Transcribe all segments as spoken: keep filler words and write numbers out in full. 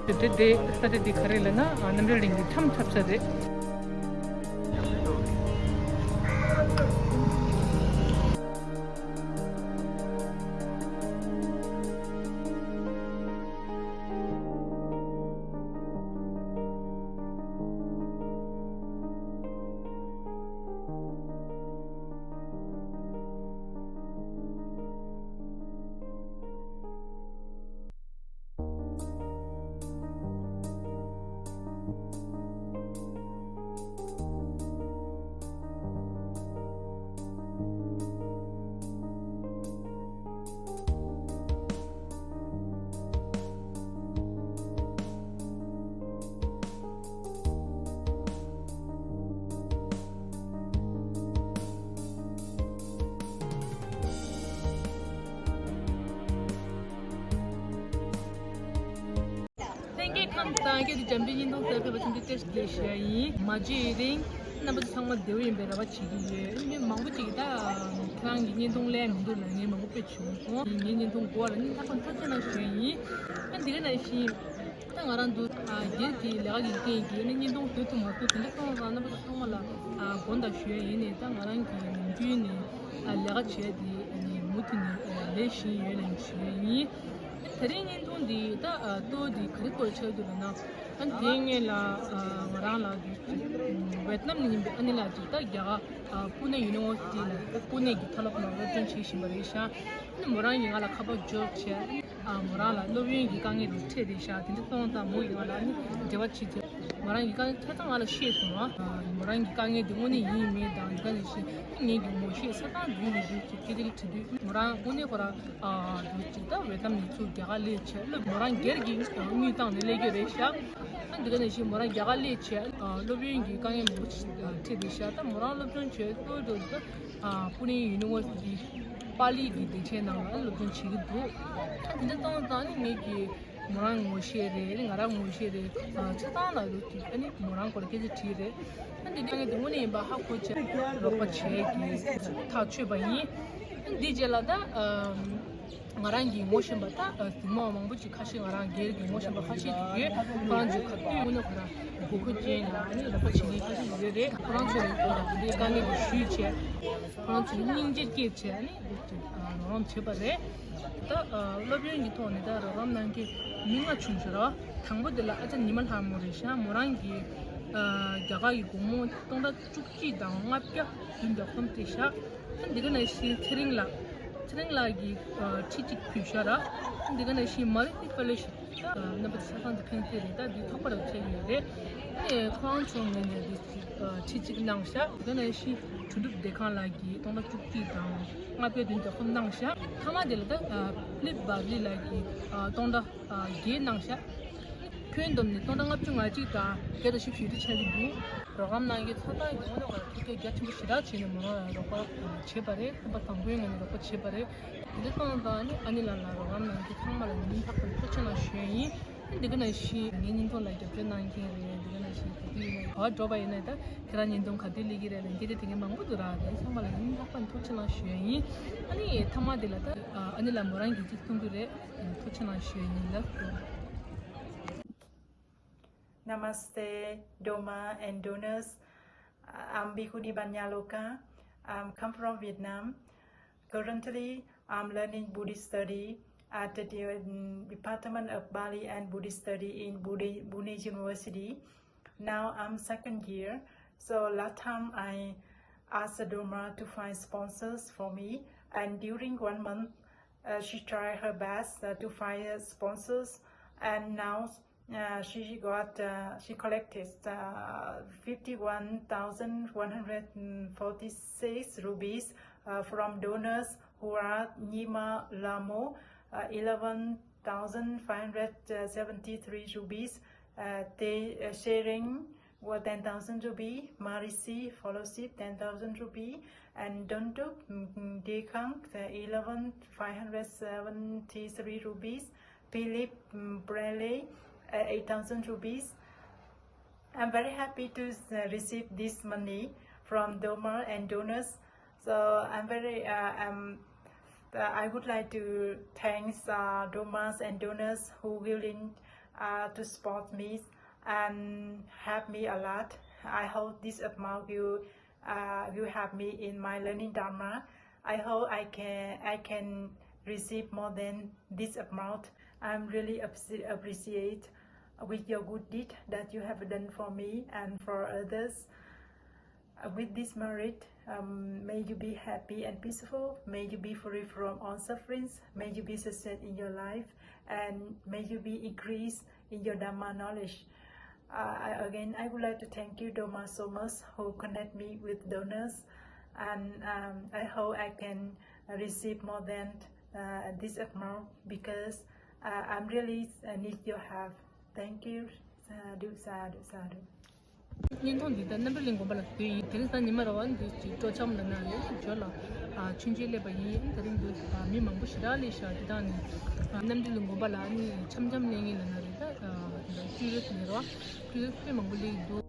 དེ་དེ་ས་དེ་དེ་ག་རེ་ལབ་ན་ཨ། རྣམ་གྲོལ་གླིང་གི་མཚམས་འཁྲབ་ས་རེད། ལྷན་རྒྱས་ཁམས་བཟང་། སྐད་དུ་འཇམ་པའི་བརྙན་ཐུང་གསར་ཕེབས་པ་ཚང་མ་བཀྲ་ཤིས་བདེ་ལེགས་ཞུ་ཡ་ཡིན། མ་བརྗེད་རིང་རྣམ་པ་ཚོ་ཚང་མ་བདེ་པོ་ཡིན་པའི་རེ་བ་བྱེད་ཀྱི་ཡོད། མི་མང་པོ་ཅིག་ད་ཁྱེད་རང་གི་བརྙན་ཐུང་ལེན་མི་འདུག་ལ་ངས་མང་པོ་དཔེ་བྱུང་སོང་། ངའི་བརྙན་ཐུང་གོ་བ་ལ་སྙིང་ཐག་པ་ནས་ཐུགས་རྗེ་གནང་ཞུ་ཡ་ཡིན། ཨ་འདི་ག་ནང་བཞིན་ད་ང་རང་འདུག་ཨ། སྒེར་གྱི་ལས་ཀ་གི་རྐྱེན་གྱིས་ནི་བརྙན་ཐུང་བཟོ་ཐུབ་མ་ཐུབ་དེ་འདྲ་སོང་ཙང་རྣམ་པ་ཚོ་ཚང་མ་ལ་ཨ། དགོངས་དག་ཞུ་ཡ་ཡིན། ནས་ད་ང་རང་གི་ནམ་རྒྱུན་ནས་ཨ། ལས་ཀ་བྱས་ཏེ་ནས་མུ་མཐུད་ནས་ཨ། ལས་བཞིན་ཡོད་ལ་ཞུ་ཡ་ཡིན། དེ་རིང་བརྙན་ཐུང་འདི་ད་ཨ། ལྟོ་འདི་ག་རེ་སྐོར་ཆགས་འདུག་ལབ་ན། ཨ་ནི་དེའི་སྔོན་ལ་ཨ། ང་རང་ལ་འདི་ཝེ་ཏི་ནམ་ནས་ཡིན་པའི་ཨ་ནེ་ལགས་ཅིག་ད་རྒྱ་གར་ཨ། པུ་ནེ་ཡུ་ནི་ཝར་སི་ཊི་ལ་པུ་ནེ་གི་མཐོ་སློབ་ནང་སློབ་སྦྱོང་བྱེད་བཞིན་པ་རེད་ཤག་ཨ་ནི་མོ་རང་གིས་ང་ལ་ཁ་པར་འབྱོར་བྱས། ཨ། མོ་རང་ལ་སློབ་ཡོན་གྱི་དཀའ་ངལ་རེ་འཕྲད་བསྡད་ཤག་དེ་འདྲ་སོང་ཙང་མོ་ཡིས་ང་ལ་ཨ་ནི་འབྲེལ་བ་བྱེད་བྱས། མོ་རང་གི་དཀའ་ངལ་ཆ་ཚང་ང་ལ་བཤད་སོང་ཨ། མོ་རང་གི་དཀའ་ངལ་དེ་དངོས་གནས་ཡིན་མིན་དང་དེ་ག་ནང་བཞིན་ངེད་ཀྱི་ངོ་ཤེས་ཆ་ཚང་བརྒྱུད་ནས་བརྒྱུད་ཅིག་སྐད་ཆ་དྲི་དུས་མོ་རང་དངོས་གནས་ཁོ་རང་ཨ། བརྒྱུད་ཅིག་ད་ཝེ་ཏི་ནམ་ནས་ཚུར་རྒྱ་གར་སླེབས་བྱས་སློབ་མོ་རང་སྒེར་གྱི་དངུལ་བཏང་ནས་སླེབས་རྒྱུ་རེད་ཤག་ཨ་འདི་ག་ནང་བཞིན་མོ་རང་རྒྱ་གར་སླེབས་བྱས་ཨ། སློབ་ཡོན་གྱི་དཀའ་ངལ་མང་པོ་ཞིག་ཨ། འཕྲད་བསྡད་ཤག་ད་མོ་རང་སློབ་སྦྱོང་བྱས་གཙོ་བོ་ད་ཨ། པུ་ནེ་ཡུ་ནི་ཝར་སི་ཊི་པཱ་ལི་གི་སྡེ་ཚན་ནང་ལ་སློབ་སྦྱོང་བྱེད་ཀྱི་འདུག་ཨ་དེ་འདྲ་སོང་ཙང་ནི་ངེད་ཀྱི་མོ་རང་ངོ་ཤེས་རེད། ང་རང་ངོ་ཤེས་རེད། ཨ། ཆ་ཚང་ལ་རུ་ཅིག་ཨ་ནི་མོ་རང་སྐོར་སྐད་ཆ་དྲིས་རེད། ཨ་འདི་དེ་ངས་དེ་དངོས་གནས་ཡིན་པ་ཧ་གོ་བྱས་རོགས་པ་བྱས་ཀྱི་ཐག་ཆོད་པ་ཡིན། ཨ་འདི་རྗེས་ལ་ད་ཨ། ང་རང་གིས་ངོ་ཤེས་པ་ད་ཨ། གཟིགས་མོ་མང་པོ་ཅིག་ཁ་ཤས་ང་རང་སྒེར་གྱི་ངོ་ཤེས་པ་ཁ་ཤས་ཅིག་ཡོད། ཁོ་རང་ཚོ་ག་དུས་ཡིན་ན་ཁོ་རང་དགོས་མཁོ་ཅན་ལ་ཨ་ནི་རོགས་པ་བྱེད་མཁན་ཁ་ཤས་ཅིག་ཡོད་རེད། ཁོ་རང་ཚོ་ལ་ཁོ་རང་འདི་དཀའ་ངལ་དེ་ཞུས་བྱས་ཁོ་རང་ཚོ་སྙིང་རྗེ་སྐྱེས་བྱས་ཨ་ནི་འདུག་ཅིག་རོགས་རམ་བྱས་པ་རེད། ད་ཨ། སློབ་ཡོན་གྱི་ཐོག་ནས་ད་རོགས་རམ་གནང་མཁན་མི་ལྔ་བྱུང་ཤག་ར། དང་པོ་དེ་ལ་ཨ་ཅག་ཉི་མ་ལྷ་མོ་རེད་ཤག་མོ་རང་གིས་ཨ། རྒྱ་གར་གྱི་སྒོར་མོ་སྟོང་ཕྲག་བཅུ་གཅིག་དང་ལྔ་བརྒྱ་བདུན་བརྒྱ་གསུམ་སྤྲད་ཤག་ཨ་འདི་ག་ནང་བཞིན་ཚེ་རིང་ལགས། ཚེ་རིང་ལགས་ཀྱིས་ཨ། ཁྲི་གཅིག་ཕུལ་ཤག་ར། ཨ་འདི་ག་ནང་བཞིན་མ་ལི་ཊི་ཕེ་ལོ་ཤིབ། ཨ། རྣམ་པ་ཚོ་ཆ་ཚང་དུ་ཕན་ཐོགས་རེད། ད་འདི་ཚོགས་པ་རུ་ཕྱེ་ཡོད་རེད། ཨ་ནི་ཁོ་རང་ཚོ་ངོས་ནས་འདི་ཨ། ཁྲི་གཅིག་གནང་ཤག་དེ་ནས་ཤི་དོན་གྲུབ་བདེ་ཁང་ལགས་ཀྱིས་སྟོང་ཕྲག་བཅུ་གཅིག་དང་ལྔ་བརྒྱ་བདུན་བརྒྱ་གསུམ་གནང་ཤག་མཐའ་མ་དེ་ལ་ད་ཨ། ཕི་ལིབ་བྷ་ལི་ལགས་ཀྱིས་ཨ། སྟོང་ཕྲག་ཨ། བརྒྱད་གནང་ཤག་ཁྱོན་བསྡོམས་ནས་སྟོང་ཕྲག་ལྔ་བཅུ་ང་གཅིག་དང་བརྒྱ་དང་བཞི་བཅུ་ཞེ་དྲུག་ཆགས་ཀྱི་འདུག་རོགས་རམ་གནང་མཁན་ཚོ་ཚང་གི་ངོས་ནས་ང་ཐུགས་རྗེ་རྒྱ་ཆེན་པོ་ཞེ་དྲག་བྱས་ནས་མོ་རང་ལ་རོགས་པ་བྱས་པ་རེད། སེམས་པ་བཟང་པོའི་ངང་ནས་རོགས་པ་བྱས་པ་རེད། དེ་འདྲ་སོང་ཙང་ནི་ཨ་ནེ་ལགས་ལ་རོགས་རམ་གནང་མཁན་ཚང་མ་ལ་སྙིང་ཐག་པ་ནས་ཐུགས་རྗེ་གནང་ཞུ་ཡ་ཡིན། འདི་ག་ནང་བཞིན་ངའི་བརྙན་ཐུང་ལ་རྒྱབ་སྐྱོར་གནང་མཁན་རེད། འདི་ག་ནང་བཞིན་ག་དུས་ཡིན་ན་ག་པར་འགྲོ་བ་ཡིན་ན་ད་ཁྱེད་རང་བརྙན་ཐུང་ག་དུས་སླེབས་ཀྱི་རེད་ལབ་སྐད་ཆ་དྲི་མཁན་མང་པོ་འདུག་ར། དེ་ཚང་མ་ལ་སྙིང་ཐག་པ་ནས་ཐུགས་རྗེ་གནང་ཞུ་ཡ་ཡིན། ཨ་ནི་མཐའ་མ་དེ་ལ་ད་ཨ་ནེ་ལགས་མོ་རང་གིས་ཅིག་གསུང་གི་རེད། ཐུགས་རྗེ་གནང་ཞུ་ཡ་ཡིན། ལགས་སོ། Namaste, donor and donors. I'm Bhikkhuni Banyaloka. I'm come from Vietnam. Currently, I'm learning Buddhist study at the de- Department of Pali and Buddhist Study in Pune, Pune University. Now I'm second year. So last time I asked Doma to find sponsors for me, and during one month, uh, she tried her best uh, to find uh, sponsors, and now uh, she got uh, she collected uh, fifty-one thousand one hundred forty-six rupees uh, from donors who are Nima Lamo, uh, eleven thousand five hundred seventy-three rupees. Uh, they uh, sharing were ten thousand rupee, Marisi fellowship ten thousand rupee, and Dontuk mm, Dekhang uh, eleven five hundred seventy-three rupees, Philip mm, Brele uh, eight thousand rupees. I'm very happy to uh, receive this money from donor and donors. So I'm very, uh, um, uh, I would like to thanks uh, donors and donors who willing uh, to support me and help me a lot. I hope this amount you uh, you help me in my learning Dharma. I hope I can I can receive more than this amount. I'm really appre- appreciate with your good deed that you have done for me and for others. Uh, with this merit, um, may you be happy and peaceful. May you be free from all sufferings. May you be success in your life, and may you be increased in your Dharma knowledge. Uh, I, again, I would like to thank you, Dharma, so much who connect me with donors, and um, I hope I can receive more than uh, this amount because uh, I'm really uh, need your help. Thank you. Sadhu, sadhu, sadhu. བརྙན་ཐུང་འདི་ད་རྣམ་གྲོལ་གླིང་དགོན་པ་ལ་འདུག་ཡིན། དེ་རིང་གཟའ་ཉི་མ་རེད་བ། འདུག་ཅིག་སྤྲོ་འཆམ་ལབ་ན་རེད། ཇོ་ལ་ཨ་ཆུང་ཆུང་སླེབས་པ་ཡིན། དེ་རིང་འདུག་ཨ་མི་མང་པོ་ཞེ་དྲག་སླེབས་ཤག་དེ་དག་ནི་ཨ་རྣམ་གྲོལ་གླིང་དགོན་པ་ལ་ནི་འཆམ་འཆམ་ལེན་གྱི་ལབ་ན་རེད། ད་ཨ་ཊུ་རི་སི་ལབ་རེད་བ། ཊུ་རི་སི་དཔེ་མང་པོ་སླེབས་ཀྱི་འདུག་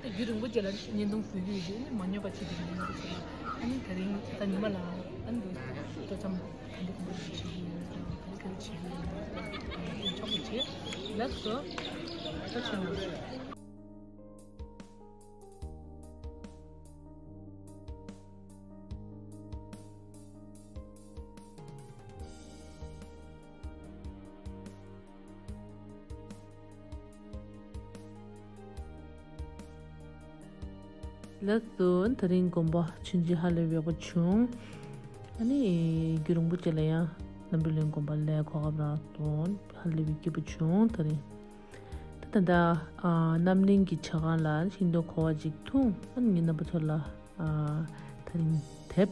ད་རྒྱུན་རིང་པོ་རྗེས་ལ་བརྙན་ཐུང་བཟོ་གི་ཡོད་དུས་ནི་མ་ཉོབ་པ་བྱེད་དུ་ཡིན་ནི་ཚོ་ལ། ཨ་ནི་དེ་རིང་གཟའ་ཉི་མ་ལ་ཨ་ནི་འདུག་སྤྲོ་འཆམ། ག་འདྲ་ག་འདྲ་ཞིག་བྱེད་ཀྱི་ཡོད། ག་འདྲ་ག་འདྲ་བྱེད་ཀྱི་ཡོད། ཆོག་པ་བྱེད། ལགས་སོ། ད་ཕྱིན་ན། ལགས་སོ། དེ་རིང་དགོན་པ་ཆུང་ཆུང་ཧ་ལས་པའི་ཡག་པོ་བྱུང་། ཨ་ནི་རྒྱུན་རིང་པོ་ཅིག་ལ་ཡང་རྣམ་གྲོལ་གླིང་དགོན་པ་ལ་གོ་སྐབས་རག་སོང་། ཧ་ལས་པའི་སྐྱིད་པོ་བྱུང་། དེ་རིང་ད་ད་ལྟ་ཨ་རྣམ་གླིང་གི་ཇ་ཁང་ལ་ཤིང་ཏོག་གོ་བ་ཅིག་འཐུང་། ཨ་ནི་ངའི་རྣམ་པ་ཚོ་ལ་ཨ་དེ་རིང་དེབ་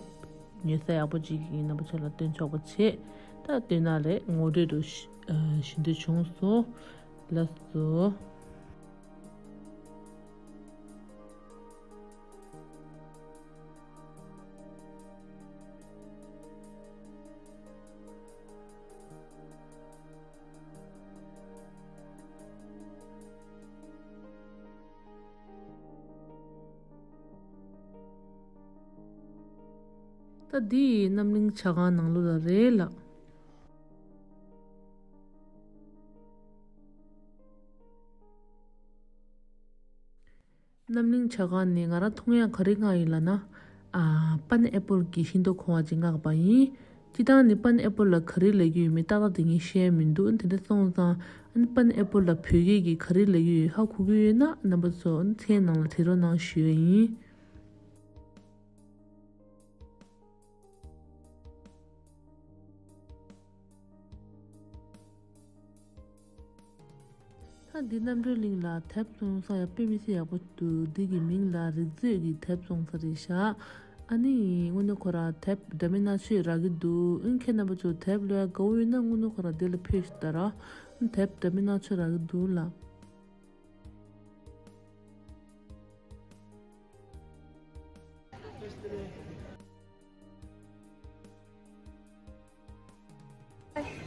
ཉོ་ས་ཡག་པོ་ཅིག་ངའི་རྣམ་པ་ཚོ་ལ་སྟོན་ཆོག་པ་བྱེད། ད་སྟོན་ན་རེད། ངོ་སྤྲོད་དུ་ཞུ་ཨ་ཞུ་འདོད་བྱུང་སོང་། ལགས་སོ། ད་འདི་རྣམ་གླིང་ཇ་ཁང་ནང་ལོགས་ལ་རེད་ལགས། རྣམ་གླིང་ཇ་ཁང་ནས་ང་རང་མཐོང་ཡག་ག་རེ་མཐོང་ཡིན་ལབ་ན། ཨ་པན་ཨེ་པོལ་གྱི་ཤིང་ཏོག་གོང་བ་ཅིག་མངགས་པ་ཡིན། སྤྱིར་བཏང་ནི་པན་ཨེ་པོལ་ལ་ག་རེ་ལབ་ཀྱི་ཡོད་མེད་ཏག་ཏག་དེ་ངས་ཤེས་ཡ་མི་འདུག་དེ་འདྲ་སོང་ཙང་ཨ་ནི་པན་ཨེ་པོལ་ལ་བོད་སྐད་ཀྱིས་ག་རེ་ལབ་ཀྱི་ཡོད་ཧ་གོ་གི་ཡོད་ན་རྣམ་པ་ཚོ་ཨ་ནི་མཚན་ནང་ལ་བྲིས་རོགས་གནང་ཞུ་ཡ་ཡིན། ད་འདི་རྣམ་གྲོལ་གླིང་ལ་དེབ་བཙོང་ས་ཡ་དཔེ་མི་སྲིད་ཡག་པོ་འདུག་འདི་གི་མིང་ལ་རིག་མཛོད་ཀྱི་དེབ་བཙོང་ས་རེད་ཤག་ཨ་ནི་དངོས་གནས་ཁོ་རང་དེབ་འདྲ་མིན་སྣ་ཚོགས་རག་གི་འདུག་ཨ་ནི་ཁྱེད་རྣམ་པ་ཚོ་དེབ་ཀློག་ཡ་དགའ་བོ་ཡོད་ན་དངོས་གནས་ཁོ་རང་འདི་ལ་ཕེབས་ཤིག་ད་ར། དེབ་འདྲ་མིན་སྣ་ཚོགས་རག་གི་འདུག་ལགས།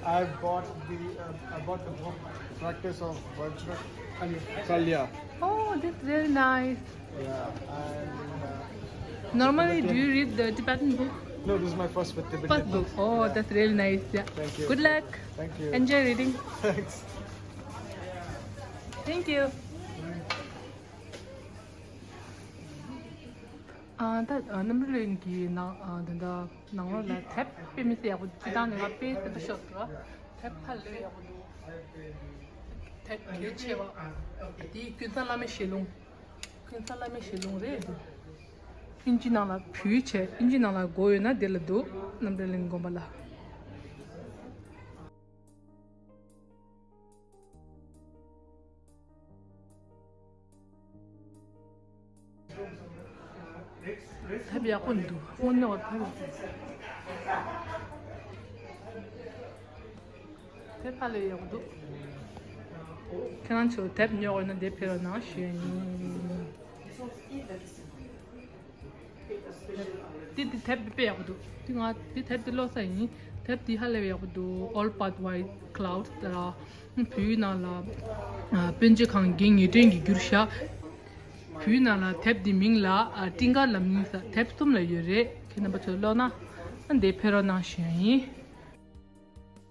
I bought the uh, I bought the book Practice of Vajrakalya. Oh, that's very nice. Yeah, and uh, Normally, do you read the Tibetan book? No, this is my first with Tibetan. First book. Oh, yeah. That's really nice. Yeah. Thank you. Good luck. Thank you. Enjoy reading. Thanks. Thank you. ཨ་ད་ཨ་རྣམ་གྲོལ་གླིང་གི་ནང་ཨ་ད་ད་ནང་ལོགས་ལ་དེབ་དཔེ་མི་སྲིད་ཡག་པོ་སྤྱིར་བཏང་ནས་ང་དཔེ་སེམས་པ་ཤོར་འདུག་དེབ་ཧ་ལས་ཡག་པོ་འདུག་དེབ་གལ་ཆེ་བ། དེའི་ཀུན་བཟང་བླ་མའི་ཞལ་ལུང་། ཀུན་བཟང་བླ་མའི་ཞལ་ལུང་རེད་འདུག་ཨིན་ཇི་ནང་ལ་བོད་ཡིག་བྱས། ཨིན་ཇི་ནང་ལ་དགོས་ཡོད་ན་དེ་ལ་འདུག་རྣམ་གྲོལ་གླིང་དགོན་པ་ལ། དེབ་ཡག་པོ་འདུག་དངོས་གནས་དེབ་ཡག་པོ་འདུག་དེབ་ཧ་ལས་ཡག་པོ་འདུག་ཁྱེད་རང་ཚོ་དེབ་ཉོ་དགོས་ན་འདིར་ཕེབས་རོགས་གནང་ཞུ་ཡ་ཡིན། འདི་འདི་དེབ་འདི་དཔེ་ཡག་པོ་འདུག་འདི་ང་འདི་དེབ་འདི་ཀློག་ས་ཡིན། དེབ་འདི་ཧ་ལས་པའི་ཡག་པོ་འདུག All Paths White Clouds ལ་བོད་ཡིག་ནང་ལ་ཨ་སྤུན་མཆེད་གང་རྒན་ངེས་སྒྲོན་གྱིས་བསྒྱུར་བཞག་བོད་ཡིག་ནང་ལ་དེབ་འདི་མིང་ལ་ཨ་སྤྲིན་དཀར་ལམ་རིམ་ཟེར། དེབ་གསུམ་ལ་ཡོད་རེད། ཁྱེད་རྣམ་པ་ཚོས་ཀློག་ན་ཨ་འདིར་ཕེབས་རོགས་གནང་ཞུ་ཡ་ཡིན།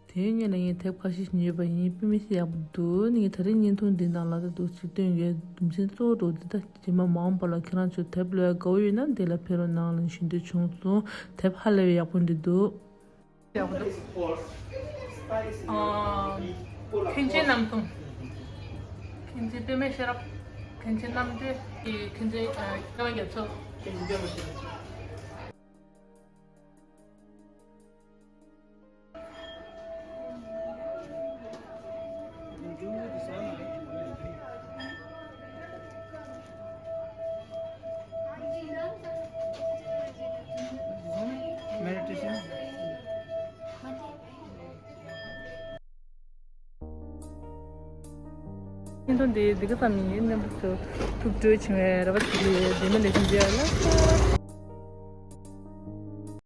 དེ་ དེའི་སྔོན་ལ་ངས་དེབ་ཁ་ཤས་ཤིག་ཉོས་པ་ཡིན། དཔེ་མི་སྲིད་ཡག་པོ་འདུག་ངས་ད་རིང་བརྙན་ཐུང་འདི་ནང་ལ་ད་འདུག་ཅིག་སྟོན་ཡོད། རྒྱུ་མཚན་གཙོ་བོ་འདྲ་བོ་འདི། ད་རྗེས་མ་མ་འོངས་པ་ལ་ཁྱེད་རང་ཚོ་དེབ་ཀློག་ཡ་དགའ་བོ་ཡོད་ན་འདི་ལ་ཕེབས་རོགས་གནང་ལ་ཞུ་འདོད་བྱུང་སོང་། དེབ་ཧ་ལས་པའི་ཡག་པོ་འདི་འདུག་ཡག་པོ་འདུག་ཨ། མཁན་ཆེན་རྣམ་གསུམ། མཁན་ཆེན་པདྨ་ཤེས་རབ། མཁན་ཆེན་རྣམ་གྲོལ། མཁན་ཆེན་ཨ། སྐྱོབ་པ་རྒྱ་མཚོ། Meditation. བརྙན་ཐུང་འདི་འདི་ག་ཙམ་ཡིན། རྣམ་པ་ཚོ་ཐུགས་སྤྲོ་བྱུང་བའི་རེ་བ་བྱེད་ཀྱི་ཡོད། རྗེས་མ་ལས་ཤིག་མཇལ་ཡོང་།